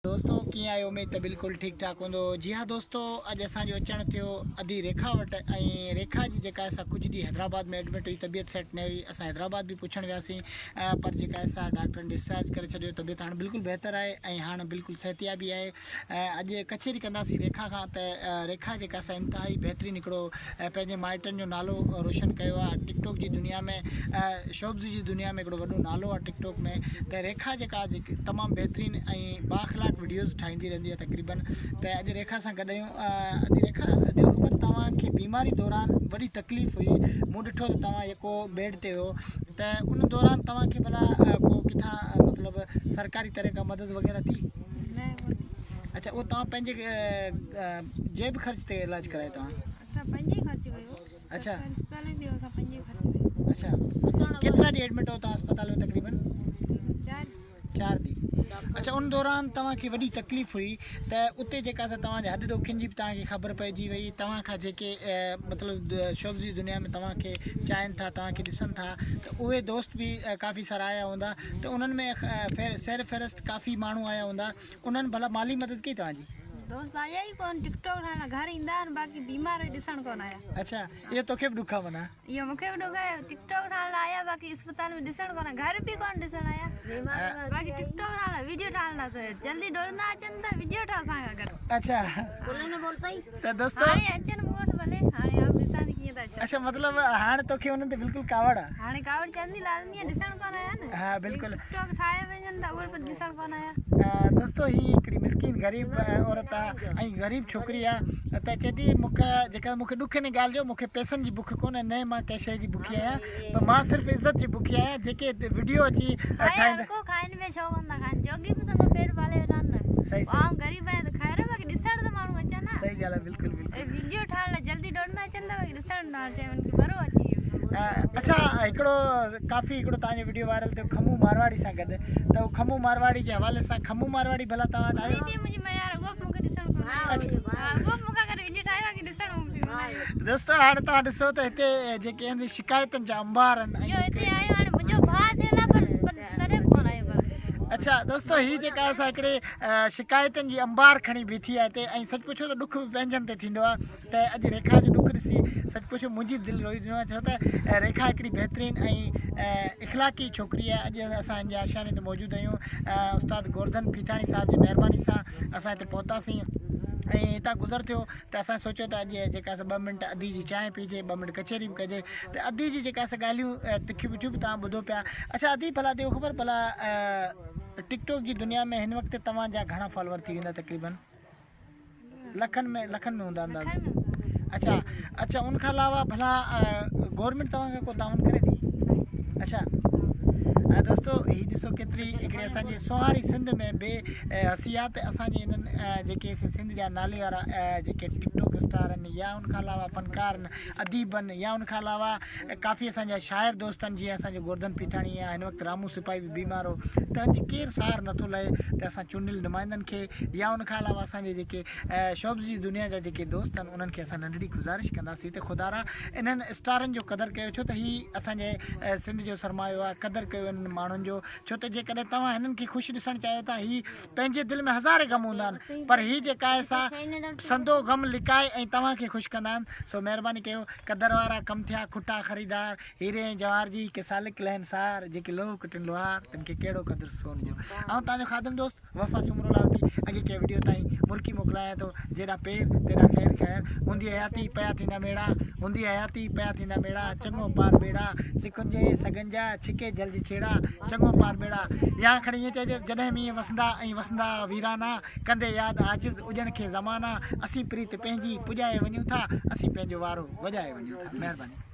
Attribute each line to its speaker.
Speaker 1: دوستو ڪيئن آهيو اميد ته بلڪل ٺيڪ ٺاڪ هوندو جي ها دوستو اڄ اسان جو اچڻ ٿيو ادي ريکا وٽ ۽ ريکا جي جيڪا سا ڪجهه ڏينهن حيدرآباد ۾ ايڊمٽ هئي طبيعت سيٽ نه هئي اسان حيدرآباد به پڇڻ وياسين پر جيڪا سا ڊاڪٽرن ڊسچارج ڪري ڇڏيو طبيعت هاڻ بلڪل بهتر آهي ۽ هاڻ بلڪل صحتيابي آهي اڄ ڪچهري ڪنداسين ريکا کان ته ريکا جيڪا سا انتهائي بهترين هڪڙو پنهنجي مائٽن جو نالو روشن ڪيو آهي ٽڪ ٽاڪ جي دنيا ۾ شوبز جي دنيا ۾ هڪڙو وڏو نالو آهي ٽڪ ٽاڪ ۾ ته ريکا جيڪا تمام بهترين ۽ بااخلاق وڊيوز ٺاهيندي رهندي آهي تقريبن ته اڄ ريکا سان گڏ آهيون ادي ريکا ڏيو خبر توهان کي بيماري دوران وڏي تڪليف هئي مون ڏٺو ته توهان يڪو بيڊ تي هيو ته ان دوران توهان کي ڀلا ڪو ڪٿان مطلب سرڪاري طرح کا مدد وغيره ٿي؟ اڇا اهو توهان پنهنجي جيب خرچ تي علاج ڪرايو توهان؟
Speaker 2: اسان پنهنجي ئي خرچ ڪيو.
Speaker 1: اڇا.
Speaker 2: سرڪاري اسپتال ۾ به اسان پنهنجي ئي خرچ ڪيو.
Speaker 1: اڇا ڪيترا ڏينهن ايڊمٽ هو توهان اسپتال ۾ تقريبن؟
Speaker 2: چار.
Speaker 1: چار ڏينهن. اڇا ان دوران توهان کي وڏي تڪليف هئي ته اتي جيڪا سا توهان جي هڏ ڏوکين جي به توهان کي خبر پئجي وئي توهان کان جيڪي مطلب شوبز جي دنيا ۾ توهان کي چاهين ٿا توهان کي ڏسن ٿا ته اهي دوست به ڪافي سارا آيا هوندا ته انهن ۾ سير فهرست ڪافي ماڻهو آيا هوندا انهن ڀلا مالي مدد ڪئي توهان جي؟
Speaker 2: دوست آيا ئي ڪون ٽڪ ٽاڪ ٺاهڻ لاء گهر ايندا آهن باقي بيمار هئي ڏسڻ ڪون آيا.
Speaker 1: اڇا اهو توکي به ڏک آ معنيٰ.
Speaker 2: اهو مونکي به ڏک آهي ٽڪ ٽاڪ ٺاهڻ لاء آيا باقي اسپتال ۾ ڏسڻ ڪون آيا گهر به ڪون ڏسڻ آيا باقي ٽڪ ٽاڪ ٺاهڻ لاء ويڊيو ٺاهڻ لاء ته جلدي ڊوڙندا اچن ته ويڊيو ٺاهه اسان کان گڏ.
Speaker 1: اڇا ته دوستو
Speaker 2: هاڻي اچن مون وٽ ڀلي هاڻي آئون ڏسان ٿي ڪيئن ٿا اچن.
Speaker 1: اڇا مطلب هاڻ توکي انهن تي بلڪل ڪاوڙ آ.
Speaker 2: هاڻي ڪاوڙ چڙهندي لازمي آ ڏسڻ ڪون آيا نه.
Speaker 1: ها بلڪل.
Speaker 2: ٽڪ ٽاڪ ٺاهي وڃن ته اهي به ڏسڻ ڪون آيا.
Speaker 1: دوستو هي هڪڙي مسڪين غريب عورت آ ۽ غريب ڇوڪري آ ته چئي ٿي مونکي جيڪا مونکي ڏک ان ڳالهه جو مونکي پئسن جي بک ڪونهي نه مان ڪنهن شيء جي بکي آهيان پر مان صرف عزت جي بکي آهيان جيڪي وڊيو اچي
Speaker 2: کائي
Speaker 1: ٺاهيندا
Speaker 2: هر ڪو کائن ۾ ڇو ڪونه ٿا کائن جوڳي به سندو پيٽ پالي ويٺا آهن نه
Speaker 1: صحيح صحيح
Speaker 2: آئون غريب آهيان ته کائي رهيو باقي ڏسڻ ته ماڻهو اچن ها
Speaker 1: صحيح ڳالهه آهي بلڪل بلڪل
Speaker 2: اي وڊيو ٺاهڻ لاء جلدي ڊوڙندا اچن ٿا باقي ڏسڻ نه اچن انهن کي برو اچي ويو.
Speaker 1: اڇا هڪڙو ڪافي هڪڙو توهان جو وڊيو وائرل ٿيو کمون مارواڙي سان گڏ ته اهو کمون مارواڙي جي حوالي سان کمون مارواڙي ڀلا توهان وٽ آيو؟
Speaker 2: ٿي منهنجي ميار اهو به مونکي ڏسڻ ڪونه آيو ها اهو به مون کان گڏ وڊيو ٺاهيو باقي ڏسڻ مون کي ڪونه آيو.
Speaker 1: دوستو هاڻي توهان ڏسو ته هتي جيڪي آهن سي شڪايتن جا انبار آهن ۽
Speaker 2: اهو هتي آيو هاڻي منهنجو ڀاء ٿيل آهي پر تڏهن به ڪونه آيو پر.
Speaker 1: اڇا دوستو هي جيڪا آهي سا هڪڙي شڪايتن جي انبار کڻي بيٺي آهي هتي ۽ سچ پڇو ته ڏک به پنهنجن تي ٿيندو آهي ته اڄ ريکا جو ڏک ڏسي سچ پڇو منهنجي به دل روئي ڏنو آهي ڇو ته ريکا هڪڙي بهترين ۽ اخلاقي ڇوڪري آهي اڄ اسان هن جي آشياني تي موجود آهيون استاد گورڌن پيٿاڻي صاحب جي مهرباني سان اسان هتي پهتاسين ۽ هتان گذر ٿيو ته اسان سوچيو ته اڄ جيڪا سا ٻه منٽ ادي جي چانهه پيئجي ٻه منٽ ڪچهري به ڪجي ته ادي جي جيڪا سا ڳالهيون تکيون مٺيون به توهان ٻڌو پيا اڇا ادي ڀلا ڏيو خبر ڀلا ٽڪ ٽاڪ جي دنيا ۾ هن وقت توهان جا گهڻا فالوور ٿي ويندا تقريبن لکن ۾ لکن ۾ هوندا اندازو اڇا اڇا ان کان علاوه ڀلا گورنمينٽ توهان کان ڪو تعاون ڪري ٿي اڇا ۽ دوستو هي ڏسو ڪيتري هڪڙي اسان جي سونهاري سنڌ ۾ بي حسيات اسان جي انهن جيڪي سي سنڌ جا نالي وارا جيڪي ٽڪ ٽاڪ اسٽار آهن يا ان کان علاوه فنڪار آهن اديب آهن يا ان کان علاوه ڪافي اسان جا شاعر دوست آهن جيئن اسان جو گورڌن پيٿاڻي آهي هن وقت رامو سپاهي به بيمار هو ته ان جي ڪير سار نٿو لهي ته اسان چونڊيل نمائندن کي يا ان کان علاوه اسان جي جيڪي شوبز جي دنيا جا جيڪي دوست آهن انهن کي اسان ننڍڙي گذارش ڪنداسين ته خدارا انهن اسٽارن جو قدر ڪيو ڇو ته هي اسان جي سنڌ جو سرمايو آهي قدر ڪيو انهن ماڻهن جو ڇو ته جيڪڏهن توهان هنن کي خوش ڏسڻ چاهيو ٿا هي پنهنجي دل ۾ هزارين غم هوندا آهن پر هي جيڪا آهي سا سندو غم لڪائي ۽ توهان کي خوش ڪندا آهن سو مهرباني ڪيو قدر وارا ڪم ٿيا کٽا خريدار هيري ۽ جواهر جي ڪي سالڪ لهن سار جيڪي لوهه ڪٽن لوهار تن کي ڪهڙو قدر سون جو آئون توهان جو خادم دوست وفا سومرو لاهوتي اڳي ڪنهن وڊيو تائين مرڪي موڪلايان ٿو جيڏا پير تيڏا خير خير هوندي حياتي پيا ٿيندا ميڙا هوندي حياتي پيا ٿيندا ميڙا چڱو پار ٻيڙا سکن جي سگن جا ڇڪي جهلج ڇيڙا چڱو پار ٻيڙا يا کڻي ائين چئجي جڏهن مينهن وسندا ۽ وسندا ويرانا ڪندي ياد عاجز اجڻ کي زمانا اسين پريت پنهنجي پڄائي وڃون ٿا اسين پنهنجو وارو وڄائي وڃون ٿا مهرباني.